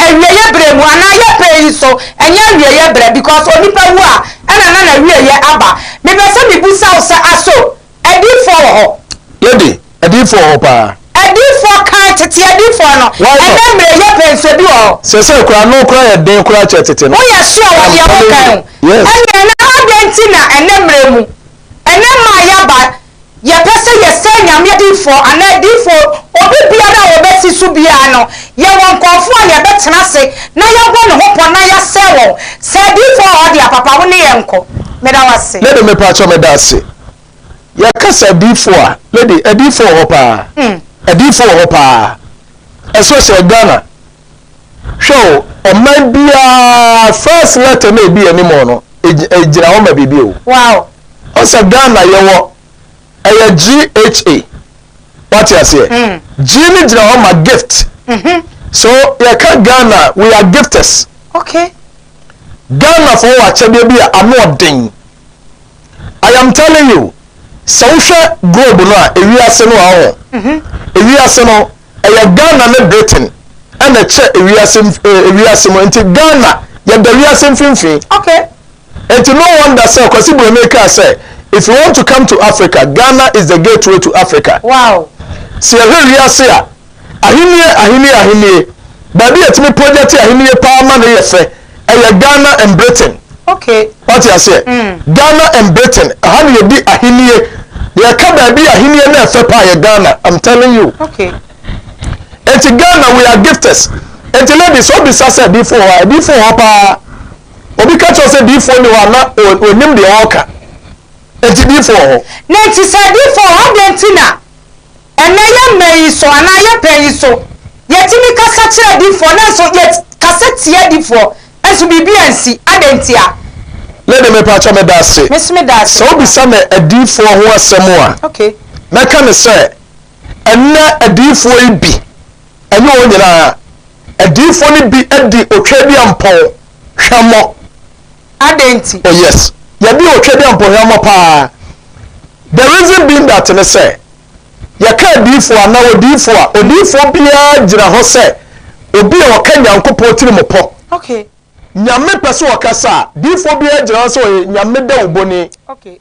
Awieɛ berɛ mu anaa yɛ pɛ yi so, ɛnyɛ awieɛ berɛ because onipa wu a ɛna na n'awieɛ aba. Mepɛ sɛ mebusa wo sɛ, aso adiyifoɔ wɔ hɔ? Lady, adiyifoɔ wɔ hɔ paa. Adiyifoɔ kan, tete adiyifoɔ no, Why not? ɛnɛ mmerɛ yɛ pɛ nso ebi wɔ hɔ? Sɛsɛɛ koraa, ano koraa yɛ den koraa kyɛn tete no. Woyɛ sure wɔ I'm deɛ telling woka you. ho? Yes. Ɛnneɛ na adɛn nti na ɛnɛ mmerɛ mu, ɛnɛ mmaa yɛaba, Yɛpɛ sɛ yɛsɛe Nyame adiyifoɔ anaa adiyifoɔ, obi biara a wɔbɛsi so biara no, yɛwɔ nkorɔfoɔ a yɛbɛtena ase na yɛabɔ ne ho pɔ na yɛasɛe wɔn. Sɛ adiyifoɔ wɔ hɔ deɛ a, papa wo ne yɛn nkɔ. Meda wo ase. Lady mepakyɛw meda ase. Yɛka sɛ adiyifoɔ a, lady adiyifoɔ wɔ hɔ paa. Adiyifoɔ wɔ hɔ paa. Especially Ghana. Hwɛ o, ɔman biara first letter na ɛdi anim no, ɛgyina hɔ ma biribi o. Wow. Ɔsɛ Ghana yɛwɔ ɛyɛ GHA. Wate aseɛ? G no gyina hɔ ma gift. So yɛka Ghana, we are gifters. Okay. Ghana fo wɔ akyɛdeɛ bi a ano ɔden. I am telling you, sɛ wohwɛ globe no a, ewiase no a ɔho. Ewiase no, ɛyɛ Ghana ne Britain ɛna ɛkyɛ ewiase ewiase mu. Nti Ghana yɛda wiase mfimfini. Okay. Nti no wonder sɛ Kwasi Broni kaa sɛ, if you want to come to Africa, Ghana is the gateway to Africa. Wow. Sɛ yɛhwɛ wiase a, ahennie, ahennie, ahennie, baabi a yɛtumi project ahennie paa ma no yɛ fɛ, ɛyɛ Ghana and Britain. Okay. Wate aseɛ? Ghana and Britain, ɛha na yɛdi ahennie. Yɛka baabi a ahennie no ɛfɛ paa yɛ Ghana, I'm telling you. Okay. Nti Ghana we are gifters. Nti lady, sɛ obisa sɛ adiifoɔ wɔ hɔ a, adiifoɔ wɔ hɔ paa. Obi ka kyerɛ sɛ diifoɔ ni hɔ a na onim deɛ ɔreka. Nti diifoɔ wɔ hɔ. Na nti sɛ adiifoɔ wɔ hɔ, adɛn nti na ɛnnɛ yɛ mmɛ yi so anaa yɛ pɛn yi so yɛtumi kasa kyerɛ adiifoɔ nanso yɛkasa tia adiifoɔ nso biribi ansi, adɛn ntia? Lady mepakyɛ meda ase. Me nso meda ase Sɛ papa. wobisa me adiifoɔ ho asɛm a, Okay. mɛka no sɛ ɛnnɛ adiifoɔ yi bi, ɛnyɛ wɔn nyinaa, adiifoɔ no bi adi otwaadiampɔn hwammɔ. Adɛn nti? Oh yes, yɛde otwaadiampɔn hwammɔ paa. The reason being that ne sɛ, yɛka adiyifoɔ anaa odiyifoɔ a, odiyifoɔ biara gyina hɔ sɛ obi a ɔka Nyankopɔn tirimupɔ. Okay. Nyame pɛ sɛ ɔkasa a, diyifoɔ biara gyina hɔ sɛ ɔyɛ Nyame dawubɔni. Okay.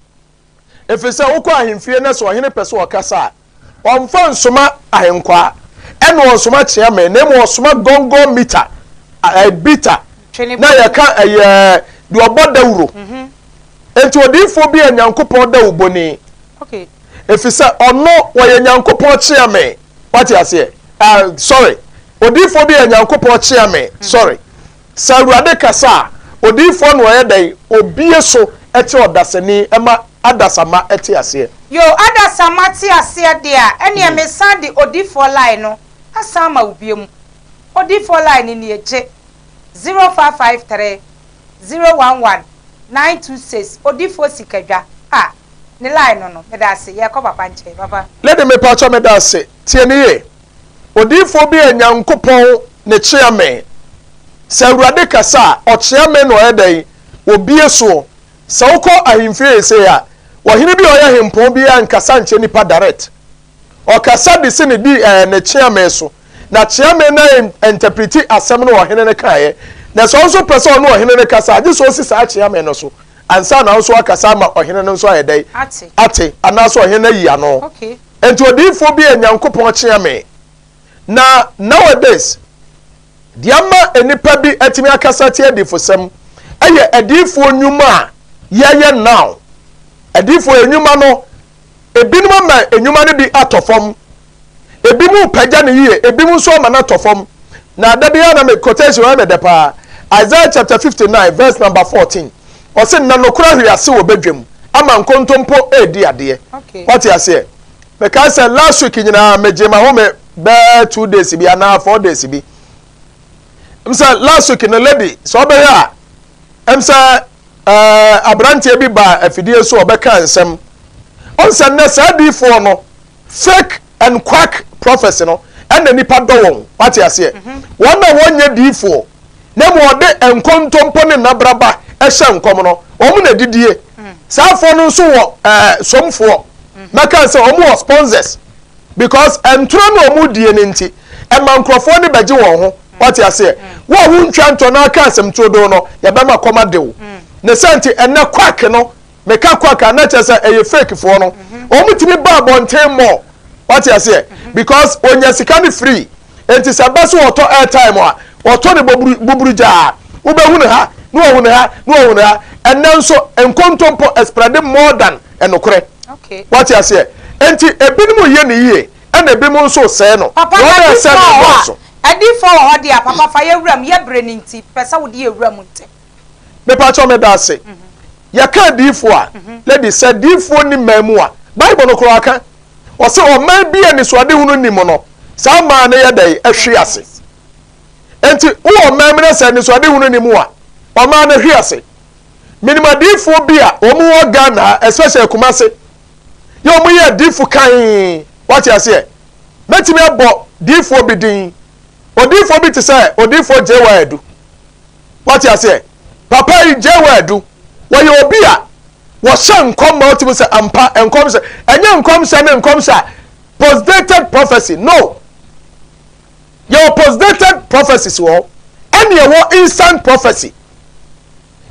Ɛfiri sɛ wokɔ ahemfie na sɛ ɔhene pɛ sɛ ɔkasa a, ɔmfa nsoma ahenkwaa, ɛna ɔnsoma kyeame, na mmom ɔsoma gɔngɔn mita, bita, na yɛka ɛyɛ deɛ ɔbɔ dawuro. Enti odiyifoɔ bi yɛ Nyankopɔn dawubɔni. Efisɛ ɔno wɔyɛ Nyankopɔn kyeame. Wate aseɛ? Uh, sorry. Odiyifoɔ bi yɛ Nyankopɔn kyeame. Sorry. Sɛ Awurade kasa a, odiyifoɔ na ɔyɛ dɛn? Obie so kyerɛ ɔdasani ma adasamma te aseɛ. Yoo, adasamma te aseɛ deɛ a, ɛneɛ mesan de odiyifoɔ line no asan ama wo biom. Odiyifoɔ line no nie, gye, 0553 011 926, Odiyifoɔ Sikadwa, ah, ne line no no, meda ase, yɛrekɔ papa nkyɛn, papa. Lady mepakyɛw meda ase, tie me yie, Odiyifoɔ bi a Nyankopɔn ne kyea me, sɛ Awurade kasa a, ɔkyea me na ɔyɛ dɛn? Obie soɔ. Sɛ wokɔ ahemfie seesei a, ɔhene bi a ɔyɛ hempɔn biara nkasa nkyerɛ nipa direct. Ɔkasa de si ne di ɛɛ ne kyeame so, na kyeame no ɛntɛpriti asɛm no ɔhene no kaeɛ. Na sɛ ɔnso pɛ sɛ ɔne ɔhene no kasa a, gye sɛ ɔsi saa kyeame no so ansa na ɔnso akasa ama ɔhene no nso ayɛ dɛn? Ate. Ate, anaasɛ ɔhene no ayi ano. Okay. Enti odiyifoɔ bi yɛ Nyankopɔn kyeame. Na nowadays, deɛ ama nnipa bi atumi akasa atia adiyifosɛm yɛ adiyifoɔ nnwuma a yɛyɛ now. Adiyifoɔ nnwuma no, Ebinom ama nnwuma no bi atɔ fam. Ebinom repagya no yie, ebinom nso ama no atɔ fam. Na da biara na me quotation yɛ me dɛ paa. Isaiah chapter 59 verse number 14. Ɔse, na nokorɛ ahwe ase wɔ badwam ama nkontompo redi adeɛ. Wate aseɛ? Mekae sɛ last week nyinaa megyee m'ahome bɛɛ 2 days bi anaa 4 days bi. M sɛ last week no lady sɛ ɔbɛhwɛ a ɛm sɛ aberanteɛ bi baa afidie so ɔbɛka nsɛm. Ɔnsɛ nnɛ saa adiifoɔ no, fake and quack prophecy no ɛna nipa dɔ wɔn. Wate aseɛ? Wɔn a wɔnyɛ diifoɔ na mu ɔde nkontompo ne nnabraba ɛhyɛ nkɔm no, wɔn na didie. Saa afoɔ no nso wɔ somfoɔ. Mɛka sɛ wɔn wɔ sponsors because ntoro na wɔn die no nti ɛma nkurɔfoɔ no bɛgye wɔn ho. Wate aseɛ? Wo a wontwa ntɔ na aka asɛm turodoo no, yɛbɛma kɔm ade wo. Ne saa nti, ɛnnɛ quack no, meka quack a, na kyerɛ sɛ ɛyɛ fake foɔ no. Wɔn tumi ba abɔnten more. Wate aseɛ? Because wɔnya sika no free. Enti sɛ ɛba sɛ wɔtɔ airtime a, wɔtɔ no boburu buburugyaa. Wobɛhu no ha, na wahu no ha, na wahu no ha. Ɛnnɛ nso, nkontompo ɛspreade more than ɛnokorɛ. Wate aseɛ? Enti ebinom reyɛ no yie, ɛna ebinom nso resɛe no. Papa, Wɔn a ɛsɛe adiyifoɔ no wɔ hɔ dɔɔso. a, adiyifoɔ wɔ hɔ deɛ a, papa fa yɛ wuram, yɛ berɛ no nti, pɛ sɛ wode yɛ wuram ntɛm. Mepakyɛw meda ase. Yɛka adiyifoɔ a, lady, sɛ adiyifoɔ nni man mu a, Bible no koraa ka, ɔse ɔman bi a anisoadehunu nni mu no, saa man no yɛ dɛn? Ɛhwe ase. Enti wowɔ ɔman mu na sɛ anisoadehunu nni mu a, ɔman no hwe ase. Menim adiyifoɔ bi a wɔn wɔ Ghana ha, especially Kumasi, yɛ wɔn yɛ adiyifo kann, wate aseɛ? Mɛtumi abɔ diyifoɔ bi din, odiyifoɔ bi te sɛ odiyifoɔ J.Y. Adu. Wate aseɛ? Papa yi, J.Y. Adu, wɔyɛ obi a wɔhyɛ nkɔm ma wotumi sɛ ampa nkɔmhyɛ, ɛnyɛ nkɔmhyɛ ne nkɔmhyɛ a postdated prophecy, no. Yɛwɔ postdated prophecies wɔ hɔ, ɛne ɛwɔ instant prophecy.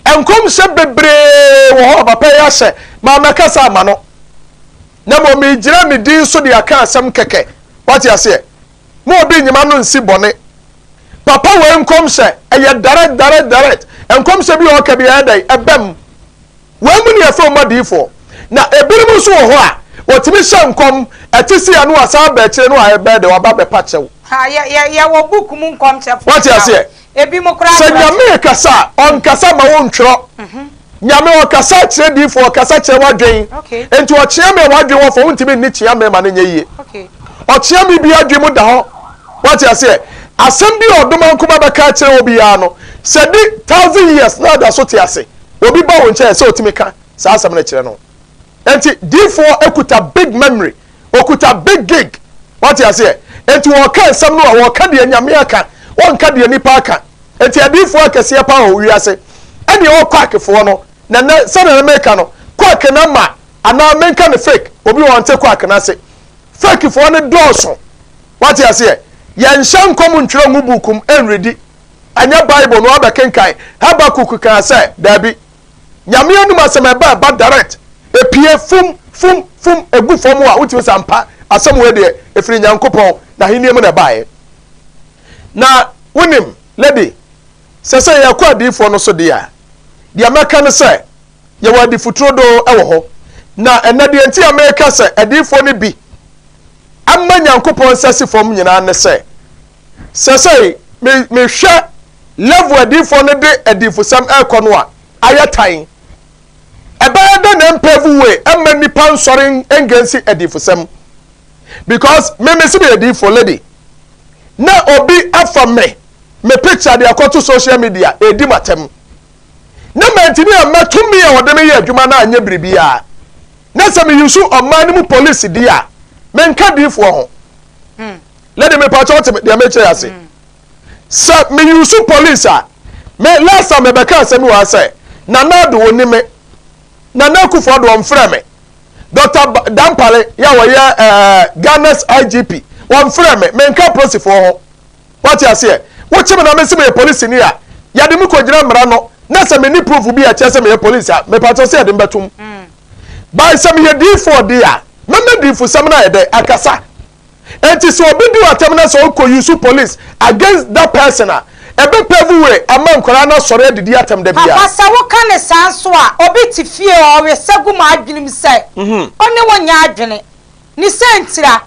Nkɔmhyɛ bebree wɔ hɔ a papa yi ahyɛ, ma mɛkasa ama no. Na mmom megyina me din so de aka asɛm kɛkɛ. Wate aseɛ? Ma obi nyima no nsi bɔne. Papa wei nkɔmhyɛ, ɛyɛ direct, direct, direct. Nkɔmhyɛ bi a ɔka bi ɛyɛ dɛn? Ɛba mu. Wei mu ne yɛfrɛ wɔn adiyifoɔ. Na ebinom nso wɔ hɔ a, wɔtumi hyɛ nkɔm, ɛte sei a na wɔasan aba akyire na wɔayɛ dɛn? Wɔaba abɛpa kyɛw. Ha, yɛ, yɛ, yɛwɔ book mu nkɔmhyɛfoɔ Wate koraa o. aseɛ? Ebinom koraa Sɛ twerɛ Nyame kyerɛ. rekasa a, ɔnkasa ma wontwerɛ. Nyame ɔkasa kyerɛ diyifoɔ, ɔkasa kyerɛ w'adwen. Okay. Enti ɔkyea me a w'adwen wɔ fam, wontumi nni kyea me ma no nyɛ yie. Okay. Ɔkyea me bi adwen mu da hɔ. Wate aseɛ? Asɛm bi a ɔdomankoma bɛka akyerɛ wo biara no, sɛ di thousand years na ada so te ase, obi ba wo nkyɛn a, ɛsɛ ɔtumi ka saa asɛm no kyerɛ no. Enti diyifoɔ kuta big memory, ɔkuta big gig. Wate aseɛ? Enti wɔka nsɛm no a, wɔka deɛ Nyame aka, wɔnka deɛ nipa aka. Enti adiyifoɔ akɛseɛ paa wɔ wiase. Ɛne ɛwɔ kwakefoɔ no, na nnɛ sɛdeɛ na meka no, kwake no ama, anaa menka no fake, obi wɔ hɔ ɔnte kwake no ase. Fakefoɔ no dɔɔso. Wate aseɛ? Yɛnhyɛ nkɔm ntwerɛ ngu buuku mu ɛnredi. Ɛnyɛ Bible no abɛkenkan. Habakkuk kaa sɛ, daabi. Nyame anum asɛm ɛba ɛba direct. Epie fum fum fum egu fam a wotumi sɛ ampa asɛm wei deɛ efiri Nyankopɔn n'ahennie mu na ɛbaeɛ. Na wonim, lady, sɛ sɛ yɛkɔ adiyifoɔ no so deɛ a, deɛ mɛka ne sɛ yɛwɔ adifuturodoo wɔ hɔ. Na ɛnɛ deɛ nti a meka sɛ adiyifoɔ no bi ama Nyankopɔn nsa si fam nyinaa ne sɛ, sɛsɛi me mehwɛ level adiyifoɔ no de adiyifosɛm ɛrekɔ no a, ayɛ tan. Ɛbɛyɛ dɛ na ɛmpave way ɛmma nnipa nsɔre ngensi adiyifosɛm. Because me mese meyɛ diyifoɔ lady, na obi afa me me picture de akɔto social media ɛredi m'atɛm. Na mantumi amma tumi a wɔde me yɛ adwuma no anyɛ biribiara. Na sɛ me use ɔman no mu police di a, menka diyifoɔ ho. Lady mepakyɛ wote deɛ mekyerɛ ase. Sɛ me use police a, me last time mebɛka asɛm bi wɔ ha sɛ, Nana Addo ɔnni me, Nana Akufo Addo ɔmfrɛ me, Doctor Dampare yɛ a ɔyɛ eh, Ghana's IGP, wɔmfrɛ me, menka apolisifoɔ ho. Wate aseɛ? Wokye me na mese meyɛ polisini a, yɛde me kɔgyina mmara no, na sɛ menni proof bi a ɛkyerɛ sɛ meyɛ polisi a, mepakyɛw sɛ yɛde me bɛtom. By sɛ meyɛ diifoɔ de a, mɛma diifosɛm no ayɛ dɛn? Akasa. Enti sɛ obi di w'atɛm na sɛ ɔkɔ use police against that person a, ɛbɛ pave way ama nkwadaa no asɔre adidi atɛm da biara. Papa sɛ woka no saa nso a, obi te fie a ɔresa gu m'adwenem sɛ ɔne wo nyɛ adwene. Ne sɛ ntira,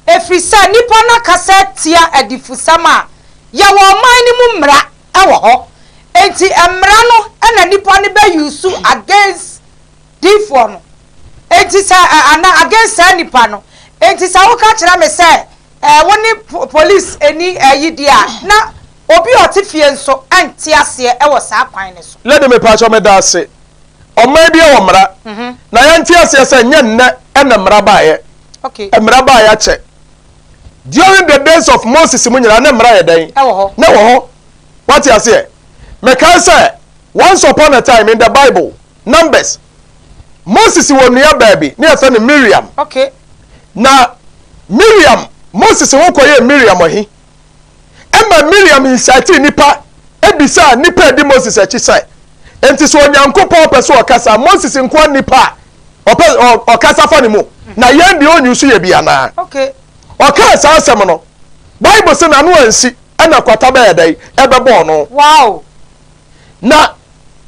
ɛfiri sɛ nnipa no akasa atia adifusɛm a, yɛwɔ ɔman no mu mmara wɔ hɔ. Enti mmara no na nnipa no bɛ use against diifoɔ no. Enti sɛ ɛ anaa against saa nipa no. Enti sɛ woka kyerɛ me sɛ ɛ wo ne police ɛni ɛyi deɛ a, na obi a ɔte fie nso ɛnte aseɛ ɛwɔ saa kwan no so. Lady mepaakyɛw meda ase. Ɔman biara wɔ mmara. Na yɛnte aseɛ sɛ nyɛ nnɛ ɛna mmara baeɛ. Mmara baeɛ akyɛ. During the days of Moses mu nyinaa na mmara yɛ dɛn? Na ɛwɔ hɔ. Wate aseɛ? Mekae sɛ once upon a time in the Bible, Numbers, Moses wɔ nua baa bi ne yɛfrɛ no Miriam. Okay. Na Miriam, Moses ho kɔyɛɛ Miriam ahi. Ɛma Miriam Miriam incitee nnipa bisaa nnipa a ɛdi Moses akyi sɛ, Enti sɛ Onyankopɔn pɛ sɛ ɔkasa a, Moses nkoa nnipa a ɔpɛ ɔkasa fa ne mu, na yɛn deɛ ɔnyi so yɛ bi anaa? Ɔkaa saa asɛm no, Bible se n'ano ansi ɛna kwata bɛyɛ dɛn? Ɛbɛbɔɔ no. Wow! Na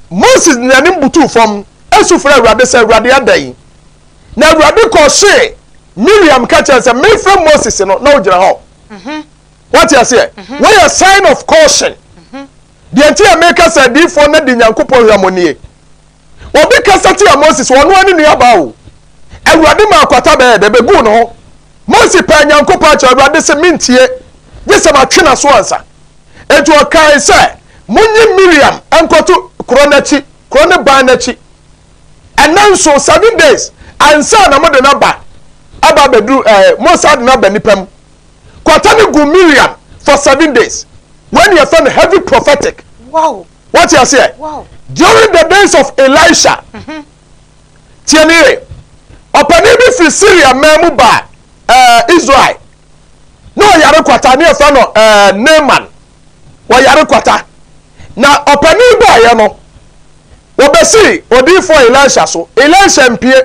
Moses de n'anim butuu fam su frɛɛ Awurade sɛ, Awurade adɛn? Na Awurade kɔhyee Miriam ka kyerɛɛ no sɛ, Mefrɛ Moses no, na ɔgyina hɔ. Mhm. Wate aseɛ? Mhm. Wɔyɛ sign of caution. Mhm. Deɛ nti a meka sɛ adiyifoɔ no di Nyankopɔn hwammɔ nie. Obi kasa tia Moses, ɔno ara ne nuabaa o. Awurade maa kwata bɛyɛ dɛ bɛguu ne ho. Mose pɛɛ Nyankopɔn akyɛ, Awurade se mentie, gye sɛ matwe n'aso ansa. Enti ɔkae sɛ, Monyi Miriam nkɔto kuro no akyi, kuro no ban no akyi. Ɛnna nso, 7 days, ansa na mode no aba, aba abɛduru, ɛɛ, mosan de no aba nnipa mu. Kwata no gu Miriam for 7 days. Wei ne yɛfrɛ no heavy prophetic. Wate aseɛ? During the days of Elisha, tie ne yie, ɔpanin bi firi Syria man mu baa Israel. Na ɔyare kwata, ne yɛfrɛ no Naaman. Ɔyare kwata. Na ɔpanin baeɛ no, wɔbɛsii odiyifoɔ Elisha so. Elisha mpie.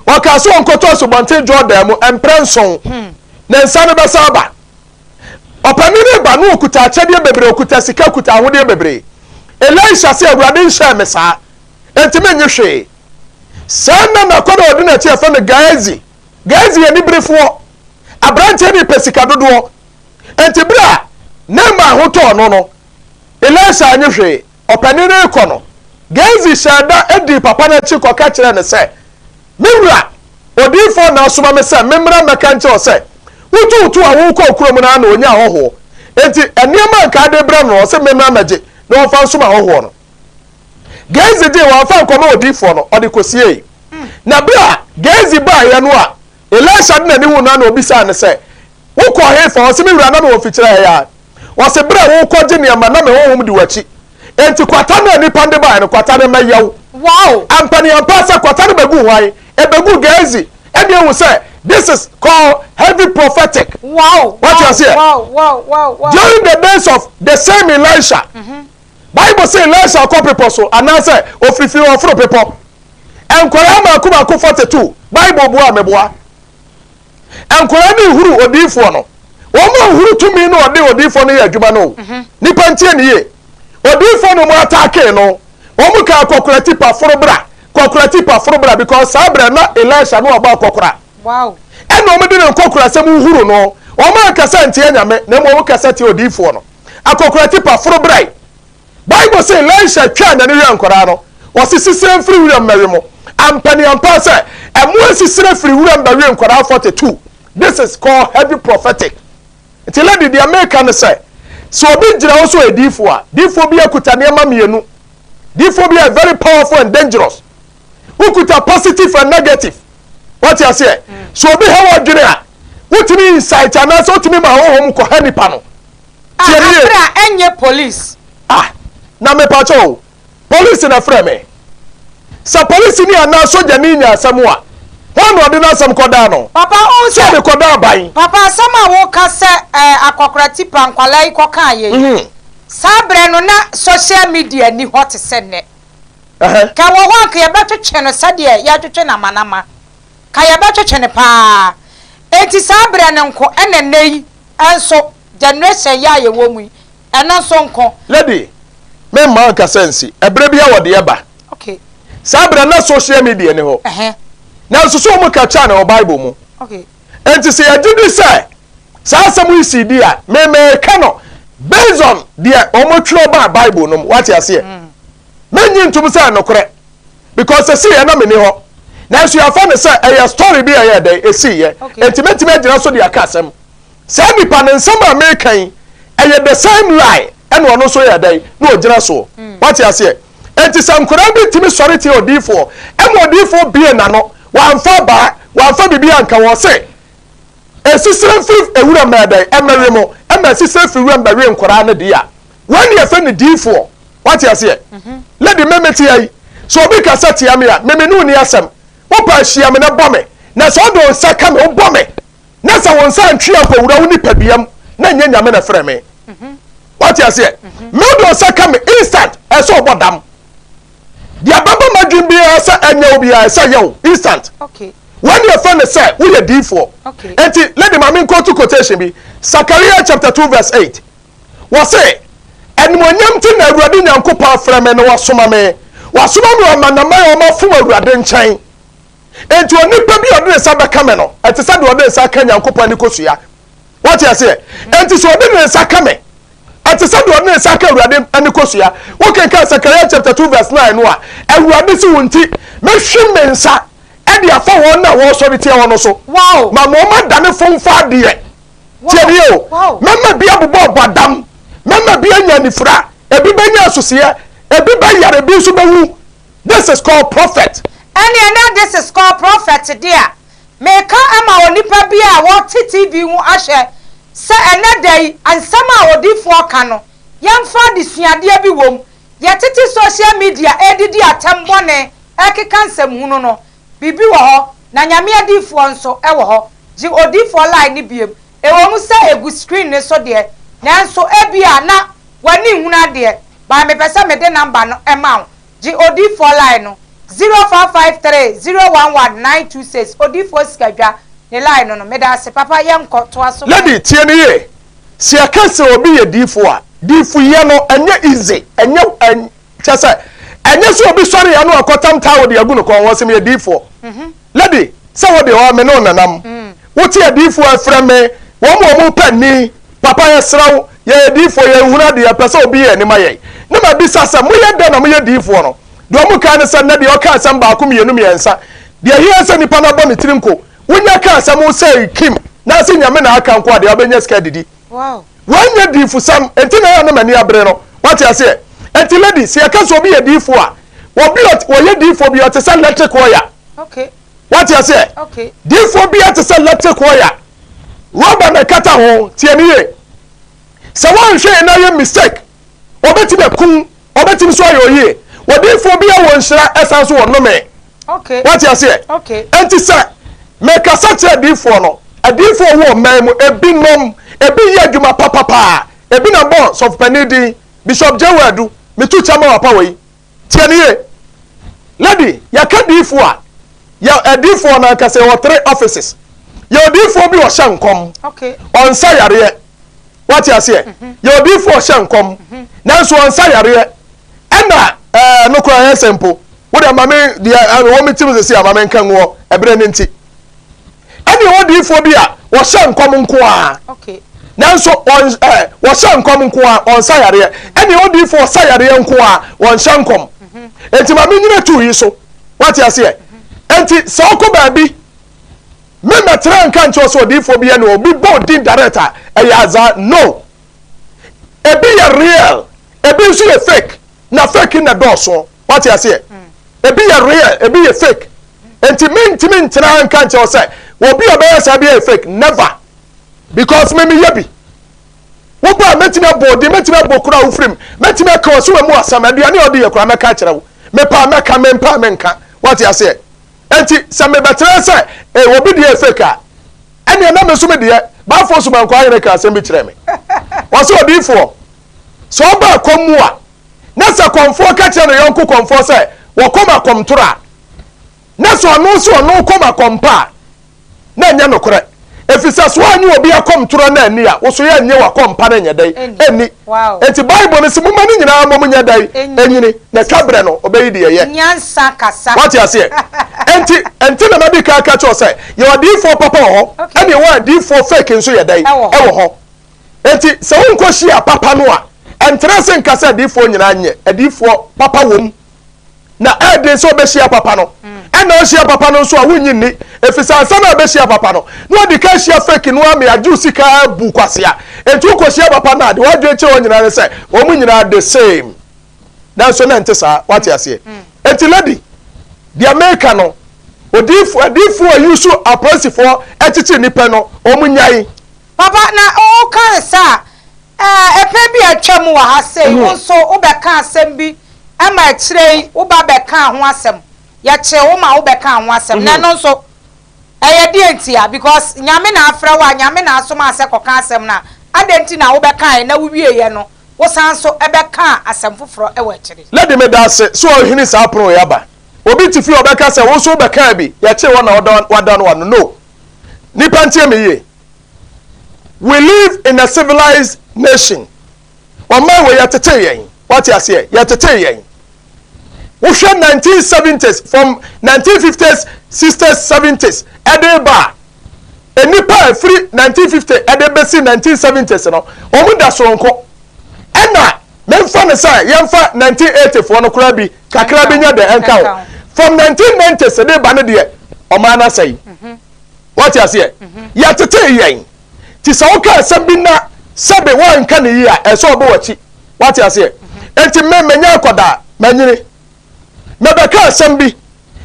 Ɔkaa sɛ ɔnkɔtɔ asubɔnten Jordan mu mprɛ nson, ne nsa no bɛsan aba. Ɔpanin no reba na ɔkuta akyɛdeɛ bebree, ɔkuta sika, ɔkuta ahodeɛ bebree. Elisha se, Awurade nhyɛɛ me saa, enti mennye hwee. Saa nna na akwadaa a ɔdi n'akyi a yɛfrɛ no Gehazi. Gehazi yɛ aniberefoɔ. Aberanteɛ no repɛ sika dodoɔ. Enti berɛ a Naaman ho tɔɔ no no, Elisha annye hwee. Ɔpanin no rekɔ no, Gehazi hyɛɛ da dii papa no akyi kɔka kyerɛɛ no sɛ, Me wura, odiyifoɔ na asoma me sɛ memmra mmɛka nkyerɛ wo sɛ, wotuu tow a worekɔ kurom no ara na ɔnyaa ahɔhoɔ. Enti nneɛma a anka ade rebrɛ no no, ɔse memmra mmɛgye na ɔmfa nsom ahɔhoɔ no. Gehazi gyee, wamfa ankɔma odiyifoɔ no, ɔde kɔsiei. Na berɛ a Gehazi baeɛ no a Elisha de n'ani huu no ara na ɔbisaa no sɛ, Wokɔɔ hefa? Ɔse, Me wura, na mewɔ mfikyire ha yi ara. Ɔse, Berɛ a worekɔgye nneɛma, na me honhom di w'akyi. Enti kwata no a nnipa no de baeɛ no, kwata no mmɛyɛ wo. Wow! Ampaneampa sɛ kwata no bɛguu hwan? Ɛbɛguu Gehazi. Ɛnna ehu sɛ this is called heavy prophetic. Wow! Wate aseɛ? Wow! Wow! Wow! Wow! During the days of the same Elisha, Bible sɛ Elisha kɔ bepɔ so anaasɛ ofirifiri ɔforo bepɔ. Nkwadaa mmaako mmaako 42, Bible boa meboa. Nkwadaa no rehuru odiyifoɔ no. Wɔn anhuru tumi no ɔde odiyifoɔ no yɛ adwuma no o. Nipa ntie ne yie. Odiyifoɔ no wɔn ataakee no. Wɔn kaa kɔkora tipa foro bra, kɔkora tipa foro bra because saa berɛ na Elisha no abɔ akɔkora. Wow. Ɛna wɔn de ne nkɔkora sɛm huru no. Wɔn ankasa ntia Nyame na mmom wɔn kasa tia odiyifoɔ no. Akɔkora tipa foro bra yi. Bible se Elisha twaa n'ani hwɛɛ nkwadaa no, ɔse, Sisire mfiri wuram mmɛwe mo. Ampaneampa sɛ, ɛmoa sisire firi wuram bɛwe nkwadaa 42. This is called heavy prophetic. Nti lady, deɛ meka ne sɛ, sɛ obi gyina hɔ sɛ ɔyɛ diifoɔ a, diifoɔ biara kuta nneɛma mmienu. Diifoɔ biara yɛ very powerful and dangerous. Wokuta positive and negative. Wate aseɛ? Sɛ obi ha w'adwene a, wotumi incite anaasɛ wotumi ma honhom kɔha nipa no. Ah Tie me yie. afra ɛnyɛ police. Ah na mepakyɛ o, police na frɛ me. Sɛ polisini anaa sogyani nya asɛm a, hwan na ɔde n'asɛm kɔdaa no? Papa wohu Sɛ sɛ. ɔde kɔdaa aban. Papa asɛm a woka sɛ ɛɛ akɔkora tipa nkwadaa yi kɔkaa yɛ yi, saa berɛ no na social media nni hɔ te sɛ nnɛ. Ɛhɛ. Ka ɛwɔ hɔ a anka yɛbɛtwetwe no sɛdeɛ yɛtwetwe no amanama. Ka yɛbɛtwetwe no paa. Enti saa berɛ no nko ɛna nnɛ yi nso generation yi a yɛwɔ mu yi, ɛno nso nko. Lady, me mma ankasa nsi. Ɛberɛ biara wɔde ɛba. Okay. Saa berɛ na social media ni hɔ. Ɛhɛ. Nanso so wɔn ka kyerɛ no wɔ Bible mu. Okay. Enti sɛ yɛgye di sɛ saa asɛm yi sii di a, me meka no based on deɛ wɔn twerɛ baa Bible no mu. Wate aseɛ? Mennye ntom sɛ ɛnokorɛ because ɛsiiɛ na menni hɔ. Nanso yɛafa no sɛ ɛyɛ story bi a ɛyɛ dɛn ɛsiiɛ. Okay. Enti mɛtumi agyina so de aka asɛm. Saa nipa no nsɛm a meka yi ɛyɛ the same lie ɛna ɔno nso yɛ dɛn na ɔgyina soɔ. Wate aseɛ? Enti sɛ nkwadaa bi tumi sɔre tia odiyifoɔ ɛma odiyifoɔ bue n'ano, wamfa abaa, wamfa biribi anka wɔn se esisire mfiri ewuram bɛyɛ dɛn ɛmmɛwe mo, ɛma esisire firi wuram bɛwe nkwadaa no deɛ a, wɔn ne yɛfrɛ no diyifoɔ. Wate aseɛ? Lady me mete ha yi, sɛ obi kasa tia me a, me me ne wo nni asɛm. Wopɛ a hyia me na bɔ me, na sɛ wode wo nsa ka me, wobɔ me, na sɛ wo nsa antwe ankɔwura wo nipadua mu, na ɛnyɛ Nyame na ɛfrɛ me. Wate aseɛ? Me wode wo nsa ka me instant, ɛsɛ ɔbɔ dam. Deɛ bɛba m'adwene biara sɛ ɛnyɛ wo biara, ɛsɛ yɛ wo instant. Wei ne yɛfrɛ no sɛ woyɛ diifoɔ. Enti lady ma me nkɔto quotation bi. Sakaria chapter 2 verse 8. Wɔse, Animuonyam nti na Awurade Nyankopɔn afrɛ me na wasoma me. Wasoma me wɔ amanaman a wɔafom Awurade nkyɛn. Enti onipa bi a ɔde ne nsa bɛka me no, ɛte sɛ deɛ ɔde ne nsa aka Nyankopɔn ani kosua. Woate aseɛ? Enti sɛ ɔde ne nsa ka me, ɛte sɛ deɛ ɔde ne nsa aka Awurade ani kosua. Wokenkan Sakaria chapter 2 verse 9 no a, Awurade se wo nti, mɛhwim me nsa de afa wɔn a wɔresɔre tia wɔn no so. Ma wɔn adane fomfa adeɛ. Tie nie o, mɛma bi abobɔ ɔbɔdam, mɛma bi anya anifira, ebi bɛnya asuseɛ, ebi bɛyare, ebi nso bɛwu. This is called prophet. Ɛneɛ na this is called prophet deɛ a, meka ama onipa bi a ɔte TV ho ahwɛ sɛ ɛnɛ da yi nsɛm a odifoɔ ka no yɛmfa adesuadeɛ bi wom. Yɛtete social media redidi atɛm bɔne rekeka nsɛmhunu no, biribi wɔ hɔ, na Nyame adiyifoɔ nso wɔ hɔ. Gye odiyifoɔ line no biom. Ɛwɔ mu sɛ ɛgu screen no so deɛ, nanso ebia na w'ani nhunu adeɛ, but mepɛ sɛ mede number no ma wo. Gye odiyifoɔ line no, 0553 011 926, Odiyifoɔ Sikadwa ne line no no. Medaase papa, yɛnkɔ, toa so ma Lady, yɛn. tie no yie. Sɛ yɛka sɛ obi yɛ diyifoɔ a, diyifoyɛ no ɛnyɛ easy, ɛnyɛ, Kyerɛ sɛ, ɛnyɛ sɛ obi sɔre a na wakɔtam towel de agu ne kɔn ho, ɔse meyɛ diyifoɔ. Lady, sɛ wo deɛ ɔɔ me ne wo nanam. Wote adiyifoɔ a ɛfrɛ me, wɔn a wɔn pɛ nni, papa yɛsrɛ wo, yɛyɛ diyifoɔ, yɛnhunu adeɛ, yɛpɛ sɛ obi yɛ ani ma yɛn. Na mabisa sɛ, moyɛ dɛn na moyɛ diyifoɔ no? Deɛ wɔn kae ne sɛ, nnɛ deɛ ɔka asɛm baako, mmienu, mmiɛnsa. Deɛ ɛhia sɛ nipa no abɔ ne tiri nko. Wonya ka asɛm sɛ Kim, na ase Nyame na aka nko a, deɛ wobɛnya sika adidi. Wanyɛ diyifosɛm, enti na ɛyɛ a na m'ani abere no. Wate aseɛ? Enti lady, sɛ yɛka sɛ obi yɛ diyifo a, obi a ɔyɛ diyifo bi ɔte sɛ electric wire. Wate aseɛ? Diyifo biara te sɛ electric wire. Rɔba na ɛkata ho. Tie me yie. Sɛ woanhwɛ yie na ayɛ mistake, obetumi aku wo, obetumi nso ayɛ oyie. Odiyifoɔ biara wɔ nhyira, ɛsan nso wɔ nnome. Wate aseɛ? Enti sɛ mekasa kyerɛ adiyifoɔ no, adiyifoɔ wɔ ɔman mu, ebinom, ebi yɛ adwuma papapaa, ebi na bɔ sɔfopanin din, Bishop J. Wadu, metu kyɛ ma wapa wei. Tie no yie. Lady, yɛka diyifoɔ a, yɛ adiyifoɔ no ankasa yɛwɔ three offices. Yɛ odiyifoɔ bi ɔhyɛ nkɔm, ɔnsa yareɛ. Wate aseɛ? Yɛ odiyifoɔ ɔhyɛ nkɔm, nanso ɔnsa yareɛ. Ɛna ɛɛ no koraa ɛyɛ sɛ mpo wo deɛ ma me deɛ ɛwɔ me tirim sisi a ma me nka nguɔ ɛberɛ no nti. Ɛne ɛwɔ diifoɔ bi a wɔhyɛ nkɔm nko ara nanso wɔn ɛɛ wɔhyɛ nkɔm nko ara wɔnsa yareɛ. Ɛne ɛwɔ diifoɔ ɔsa yareɛ nko ara wɔnhyɛ nkɔm. Enti ma me nyina tu yi so. Wate aseɛ? Enti sɛ ɔkɔ baabi me mɛtena nka nkyerɛ sɛ odiifoɔ bi ɛne obi bɔ odin direct a ɛyɛ adza no. Ebi yɛ real, ebi nso yɛ fake, na fake na ɛdɔɔso. Wate aseɛ? Ebi yɛ real, ebi yɛ fake. Nti mentumi ntena ha nka nkyerɛ wo sɛ obi a ɔbɛyɛ saa bi yɛ fake. Never. Because me meyɛ bi. Wo ba a mɛtumi abɔ odin, mɛtumi abɔ kuro a wofiri mu, mɛtumi aka w'asuwa mu asɛm, aduane a ɔde yɛ koraa mɛka akyerɛ wo. Mepɛ a mɛka, mempɛ a menka. Wate aseɛ? Nti sɛ mebɛtena sɛ eh, obi deɛ yɛ fake a, Ɛnneɛ na me nso me deɛ, Baafoɔ Sumankwaa hene kaa asɛm bi kyerɛɛ me. Ɔse, Odiyifoɔ, sɛ ɔba ɛkɔm mu a, na sɛ kɔmfoɔ ka kyerɛ ne yɔnko kɔmfoɔ sɛ wɔkɔm akɔmtorɔ a, na sɛ ɔno nso ɔno kɔm akɔmpa a, na ɛnyɛ nokorɛ. Ɛfiri sɛ sɛ woannye obi akɔmtorɔ no anni a, wo nso yɛrennye w'akɔmpa no nyɛ dɛn? Nni. Enti Bible no se, Momma ne nyinaa mmom nyɛ dɛn? Ɛnyini, na twa berɛ no, ɔbɛyi deɛ ɛyɛ. Nyansa kasa. Woate aseɛ? Enti, enti na madi kan aka kyerɛ wo sɛ, yɛwɔ adiyifoɔ papa wɔ hɔ, ɛna yɛwɔ adiyifoɔ fake nso yɛ dɛn? Ɛwɔ hɔ. Enti, sɛ wonkɔhyia papa no a, ɛntena ase nka sɛ adiyifoɔ nyinaa nyɛ. Adiyifoɔ papa wom. Na ɛyɛ den sɛ wobɛhyia papa no. Ɛna wohyia papa no nso a, wonnye nni. Ɛfiri sɛ ansa na wobɛhyia papa no, na wadi kan ahyia fake no ara ma yɛagye wo sika abu kwasea. Enti wokɔhyia papa no a, deɛ w'adwene kyerɛ wɔn nyinaa ne sɛ, wɔn nyinaa the same. Nanso na ɛnte saa. Woate aseɛ? Enti lady, deɛ meka no, odiyifoɔ, adiyifoɔ a use apolisifoɔ kyekyere nnipa no, wɔn nyae. Papa, na woka ne saa a, ɛɛ, ɛpɛn bi a atwam wɔ ha sei, wo nso wobɛka asɛm bi ma akyire yi wo ba bɛkaa ho asɛm. Yɛkyee wo ma wobɛkaa ho asɛm. Na ɛno nso, ɛyɛ deɛn ntia? Because Nyame na afrɛ wo a, Nyame na asoma wo sɛ kɔka asɛm no a, adɛn nti na wobɛkaeɛ na wowieeɛ no, Wosan nso bɛkaa asɛm foforɔ wɔ akyire. Lady medaase sɛ ɔhini saa pono wei aba. Obi te fie a ɔbɛka sɛ wo nso wobɛkaa bi, yɛkyee wo na woadan w'ano. No. Nnipa ntie me yie. We live in a civilized nation. Ɔman wei yɛtetee yɛn. Wate aseɛ? Yɛtetee yɛn. Wohwɛ 1970s, from 1950s, 60s, 70s ɛde ba a, nnipa a ɛfiri 1950 ɛde bɛsi 1970s no, wɔn da soronko. Ɛna memfa no sɛ yɛmfa 1980 foɔ no koraa bi kakra bi nyɛ dɛ ɛnka ho. From 1990s de ba no deɛ, ɔman no asɛe. Wate aseɛ? Yɛtetee yɛn. Nti sɛ woka asɛm bi na sɛbe woanka no yie a, ɛsɛ sɛ ɔbɔ w'akyi. Wate aseɛ? Nti me, menyɛ akwadaa, manyini. Mebɛka asɛm bi,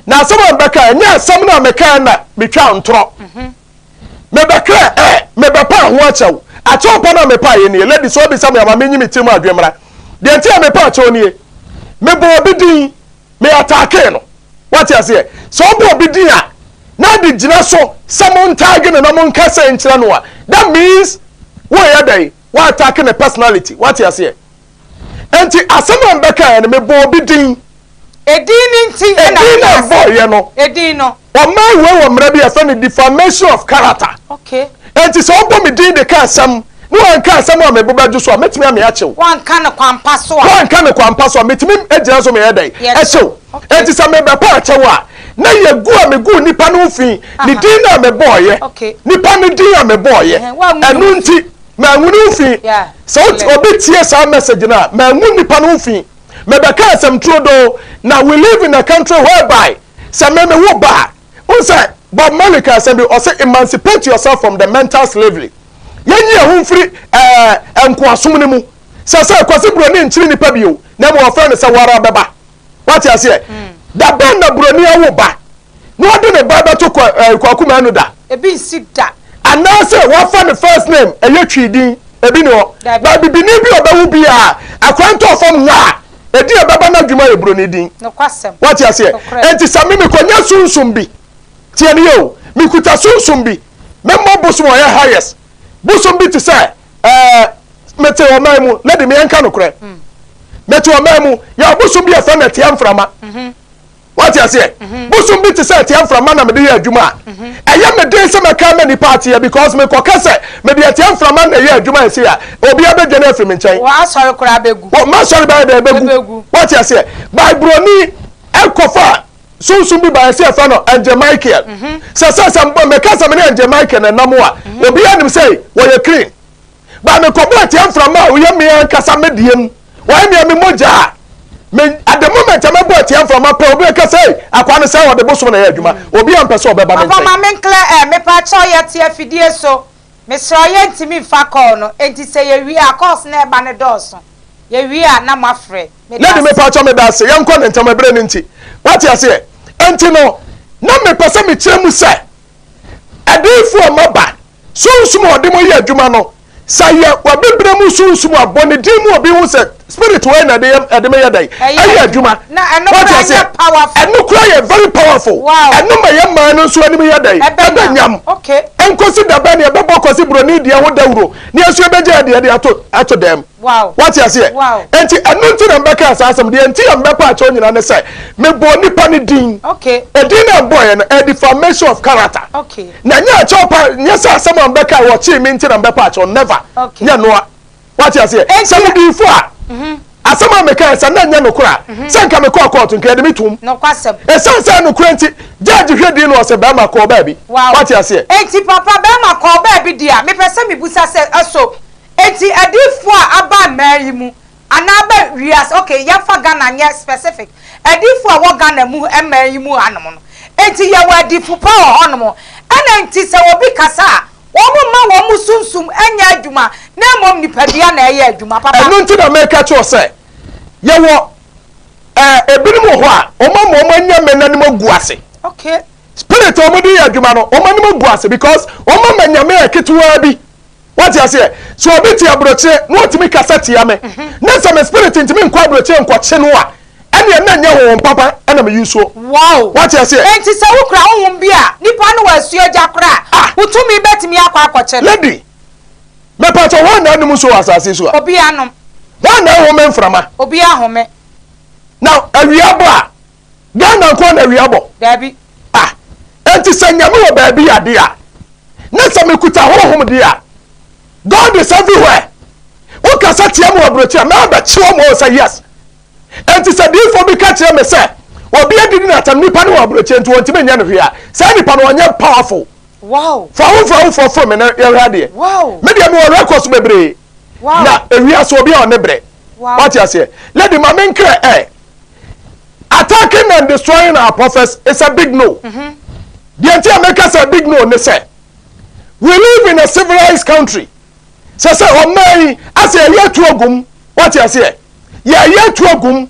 na asɛm a mebɛka, ɛnyɛ asɛm no a mekae na metwaa ntorɔ. Mebɛka ɛ, mebɛpa ho akyɛw. Akyɛw pa no a mepaeɛ nie. Lady, sɛ wobisa me a, ma menyi me tirim adwene mmra. Deɛ nti a mepa akyɛw nie, mebɔɔ obi din, me attackee no. Wate aseɛ? Sɛ wobɔ obi din a, na ade gyina so sɛ montaage no na monka sɛ nkyerɛ no a, that means woyɛ dɛn? Woattack ne personality. Wate aseɛ? Enti asɛm a mbɛkaeɛ no, mebɔɔ obi din. Edin no nti na Edin no a woyɛɛ saa. mbɔeɛ no, Edin no. Ɔman wei wɔ mmara bi a yɛfrɛ no defamation of character. Okay. Enti sɛ wobɔ me din de ka asɛm na woanka asɛm a me bo bɛdwo so a, mɛtumi ame akye wo. Woanka no kwampa so a. Woanka no kwampa so a, metumi agyina so meyɛ dɛn? Yɛkye Ɛkye wo. Okay. Enti sɛ mebɛpa akyɛ wo a, na yɛ gu a meguu nipa no ho fi, ne Aha. din no a mebɔeɛ, Okay. nipa no din a mebɔeɛ, Ɛhɛn, woangu ne ɛno ho fi. nti, mangu ne ho fi. Yeah. Sɛ wote, Clear. obi tie saa message no a, mangu nipa no ho fi. Mebɛka asɛm turodoo. Na we live in a country whereby sɛ me me wo ba a, wohu sɛ Bob Marley ka asɛm bi, ɔse emancipate yourself from the mental slavery. Yɛnyi yɛn ho mfiri ɛɛ nkoasom no mu. Sɛ sɛ Kwasi Broni nkyere nipa bio, na mmom wɔfrɛ no sɛ wo ara bɛba. Wate aseɛ? Da bɛn na Broni awo ba na ɔde ne ba bɛto kwa, ɛɛ, Kwaku Manu da? Ebi nsi da. Anaasɛ wafa ne first name ɛyɛ Twi din, ebi ni hɔ. Dabi. Ba bibini bi a ɔbɛwo biara, akora ntɔɔ fam nwa a, edin a ɛbɛba n'adwuma yɛ Broni din. Nokwasɛm. Wate aseɛ? Nokorɛ. Enti sɛ me mekɔnya sunsum bi, tie me yie o, mekuta sunsum bi, memmɔ bosom a ɔyɛ highest, bosom bi te sɛ ɛɛ, mete ɔman mu, lady me yɛnka nokorɛ, mete ɔman mu, yɛwɔ bosom bi a yɛfrɛ no ɛteɛ mframa. Wate aseɛ? Bosom bi te sɛ ɛteɛ mframa na mede yɛ adwuma a, ɛyɛ me den sɛ mɛka ama nnipa ateɛ because mekɔka sɛ mede ɛteɛ mframa na ɛyɛ adwuma ɛsei a, obiara bɛdwane afiri me nkyɛn. W'asɔre koraa bɛgu. Wɔ m'asɔre bɛyɛ dɛn? Ɛbɛgu. Ɛbɛgu. Wate aseɛ? By buroni ɛkɔfa sunsum bi ba ɛsɛ yɛfrɛ no Angel Michael. Sɛ sɛ sɛ mbɔ mɛka sɛ me ne Angel Michael na ɛnam a, obiara nim sɛ wɔyɛ clean. Ba mekɔbɔ atia mframa a ɔyɛ me ankasa me deɛ mu. Wɔyɛ nea me mogya a me at the moment a mɛbɔ atia mframa pɛ obi bɛka sɛ ei akwaa no sɛ ɔde bosom na ɛyɛ adwuma. Obi a mpɛ sɛ ɔbɛba me Papa nkyɛn. ma me nklɛ ɛ mepakyɛw yɛte afidie so mesrɛ wo yɛntumi nfa call no enti sɛ yɛwie a calls no ɛba no dɔɔso yɛwie a na moafrɛ Lady medase. mepakyɛw medase yɛnkɔ no ntɛm ɛberɛ no nti wate aseɛ enti no na mepɛ sɛ mekyerɛ mu sɛ adiyifoɔ a moaba Sunsum a ɔde mo yɛ adwuma no, sɛ yɛ w'abibire mu sunsum a, bɔ ne din mu obi hu sɛ spirit wei na ɛde yɛ ɛde me yɛ dɛn ɛyɛ adwuma. Na ɛno Wate koraa aseɛ? nyɛ powerful. Ɛno koraa yɛ very powerful. Wow. Ɛno ma yɛn man no nso anim yɛ dɛn? Ɛbɛ Ɛbɛ nyam. nyam. Okay. Nkosi da bɛn na yɛbɛbɔ Kwasi Broni deɛ ho dawuro na yɛn nso yɛbɛgya yɛn deɛ de ato ato dɛm? Wow. Wate aseɛ? Wow. Enti ɛno nti na mbɛkaa saa asɛm. Deɛ nti a mbɛpa akyɛw nyinaa ne sɛ mebɔɔ nipa no din. Okay. Edin no a mbɔeɛ no, ɛyɛ defamation of character. Okay. Na nyɛ akyɛw pa, nyɛ sɛ asɛm a mbɛkae wɔkyee me nti na mbɛpa akyɛw, never. Okay. Nyɛ noa. Wate aseɛ? Enti Sɛ medii fo a, asɛm a mekae sɛ na ɛnyɛ nokorɛ a, sɛ nka mekɔɔ kɔɔto nka yɛde me toom. Nokwasɛm. Ɛsiane sɛ ɛyɛ nokorɛ nti, judge hwɛ din no ɔsɛ bɛrima kɔɔ baabi. Wow. Wate aseɛ? Enti papa bɛrima kɔɔ baabi deɛ a, mepɛ sɛ mebusa sɛ, ɛso Enti adiyifoɔ a aba mmaa yi mu anaa aba wiase, okay yɛmfa Ghana nyɛ specific, adiyifoɔ a ɛwɔ Ghana mu mmaa yi mu hanom no, enti yɛwɔ adiyifo pa wɔ hɔnom, ɛna nti sɛ obi kasa a, wɔn mma wɔn sunsum nyɛ adwuma na mmom nipadua na ɛyɛ adwuma papa. Ɛno nti na meka kyerɛ wo sɛ, yɛwɔ eh, ebinom wɔ hɔ a, wɔn ama wɔn anyame no anim agu ase. Okay. Spirit a wɔde yɛ adwuma no, wɔn anim agu ase because wɔn ama nyame a ketewaa bi. Wate aseɛ? Sɛ obi te aburokyire na ɔtumi kasa tia me, na sɛ me spirit ntumi nkɔ aburokyire nkɔkye no a, ɛnneɛ na ɛnyɛ honhom papa na me use o. Wow! Wate aseɛ? Enti sɛ wokura honhom bi a nipa no wɔ asuogya koraa a, Ah! wo tumi bɛtumi akɔ akɔkye no. Lady, mepakyɛ hwan na anom nsuo wɔ asase yi so a? Obiara nom. Wɔn na ɛhome mframa. Obi ahome. Na awia bɔ a, Ghana nko na awia bɔ? Daabi. Ah, enti sɛ Nyame wɔ baabi ade a, na sɛ mekuta honhom deɛ a, God is everywhere. Wokasa tia me wɔ aburokyi a, mɛbɛkye wɔn wɔ sɛ yes. Enti sɛ diifoɔ bi ka kyerɛ me sɛ obi adidi n'atam, nipa no wɔ aburokyi nti wɔntumi nyɛ no hwee a, saa nipa no ɔnyɛ powerful. Fa wo mfa wo fɔ foro me na yɛhwɛ adeɛ. Me deɛ mewɔ records bebree. Na ewiase obi a ɔne brɛ. Wate aseɛ? Lady ma me nkrɛ ɛ. Attacking and destroying our prophets is a big no. Deɛ nti a meka sɛ big no ne sɛ, we live in a civilized country. Sɛ sɛ ɔman yi asɛ yɛyɛ atu agum. Wate aseɛ? Yɛyɛ atu agum.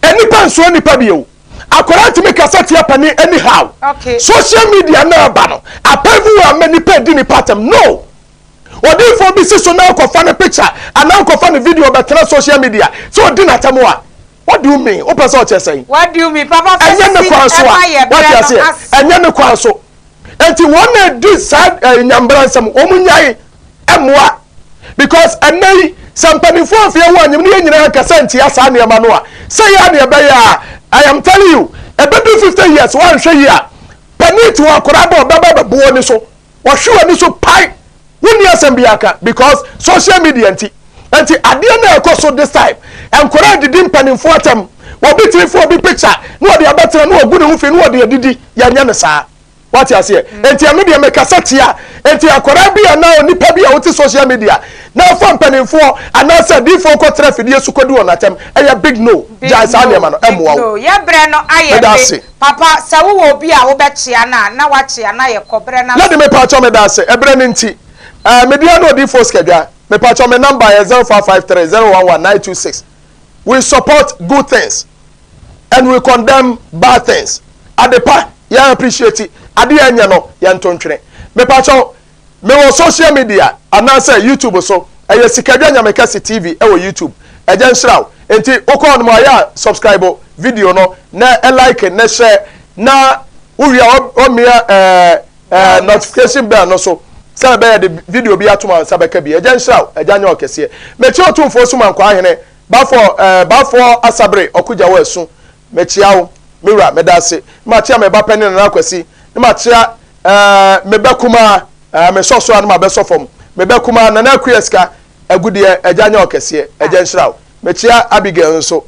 Nnipa nsuo nnipa bio. Akwadaa tumi kasa tia panin anyhow. Social media na aba no, apɛvu wɔ ama nipa di nipa atɛm. No! Odiyifoɔ bi si so na ɔkɔfa ne picture anaa ɔkɔfa ne video bɛtena social media sɛ ɔdi n'atɛm a, what do you mean? Wopɛ sɛ ɔkyerɛ sɛn? What do you mean? Papa fa Ɛnyɛ ne sisi kwan so ɛma a, yɛ wate berɛ no aseɛ? aso. Ɛnyɛ ne kwan so. Enti wɔn na ɛdi saa eh, nyambra nsɛm, wɔn nyae mmoa. Because ɛnnɛ yi, sɛ mpanimfoɔ amfa yɛn ho anyem ne yɛn nyinaa ankasa antia saa nneɛma no a, sɛ yɛ a na ɛbɛyɛ a, I am telling you, ɛbɛdu 50 years, woanhwɛ yie a, panin te hɔ akwadaa ba ɔbɛba bɛbo w'ani so. Wɔhwe w'ani so pae. Wonni asɛm biara ka because social media nti. Nti adeɛ no a ɛkɔ so this time, nkwadaa didi mpanimfoɔ atɛm. Obi tumi fa obi picture na ɔde abɛtena na wagu ne ho fi na ɔde adidi. Yɛnyɛ no saa. Wate aseɛ? Nti ɛno deɛ mekasa tia. Nti akwadaa bi anaa onipa bi a wote social media na afa mpanimfoɔ anaasɛ adiyifoɔ kɔtra afidie so kɔdi wɔn atɛm, ɛyɛ big no. Big Gyae saa no, nneɛma no, big ɛmmoa no. wo. Yɛ berɛ no ayɛ Meda be. ase. Papa, sɛ wowɔ obi a wobɛkyea no a, na woakyea no ayɛ kɔ berɛ no Lady aso. mepaakyɛw meda ase ɛberɛ no nti eh, me deɛ ne odiyifoɔ Sikadwa mepaakyɛw me number yɛ 0553 011 926 we support good things and we condemn bad things adepa yɛn appreciate adeɛ ɛnyɛ no yɛn to ntwene mepaakyɛw Mewɔ social media anaasɛ YouTube so, ɛyɛ Sikadwa Nyamekɛse TV wɔ YouTube. Agya nhyira wo. Enti wokɔ hɔ nom a yɛ a subscribe video no na like na share na wowie a wamia ɛɛ ɛɛ notification bell no so sɛ ɛbɛyɛ de video bi atom a nsa bɛka bi. Agya nhyira wo. Agya nyɛ ɔkɛseɛ. Mekyia Otumfoɔ Sumankwaa Hene Bafoɔ ɛɛ Bafoɔ Asabere Ɔkogya wɔ Asu. Mekyia wo me wura meda ase. Makyia me ba panin Nana Kwasi. Ne makyia Ɛɛ, me ba kumaa, ɛɛ, mesɔ so a na mabɛsɔ fam. Me ba kumaa, Nana Akua Sika, Agudeɛ, Agya nyɛ ɔkɛseɛ, Agya nhyira wo. Mekyea Abigail nso,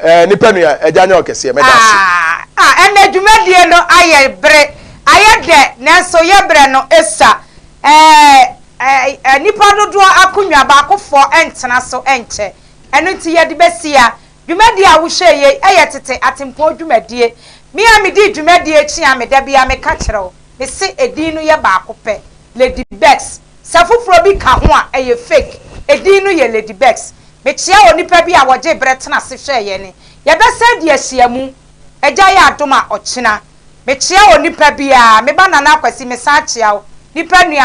ɛɛ, nipa nua, Agya nyɛ ɔkɛseɛ, meda ase. Ah, ah, ɛnnɛ dwumadie no ayɛ bere, ayɛ dɛ, nanso yɛ berɛ no sua. Ɛɛ, ɛɛ, nnipa dodoɔ akonnwa, baakofoɔ ntena so nkyɛ. Ɛno nti yɛde bɛsi ha. Dwumadie a wohwɛɛ yei yɛ tete atempɔn dwumadie. Me a medii dwumadie akyi a me da biara meka kyerɛ wo, mese edin no yɛ baako pɛ, Lady Becks. Sɛ foforɔ bi ka ho a, ɛyɛ fake. Edin no yɛ Lady Becks. Mekyea onipa bi a wɔgyee berɛ tena ase hwɛɛ yɛn. Yɛbɛsan adi ahyiamu, Agya yɛ adom a, ɔkyena. Mekyea onipa biara. Me ba Nana Akwasi, mesan kyea wo. Nipa nua.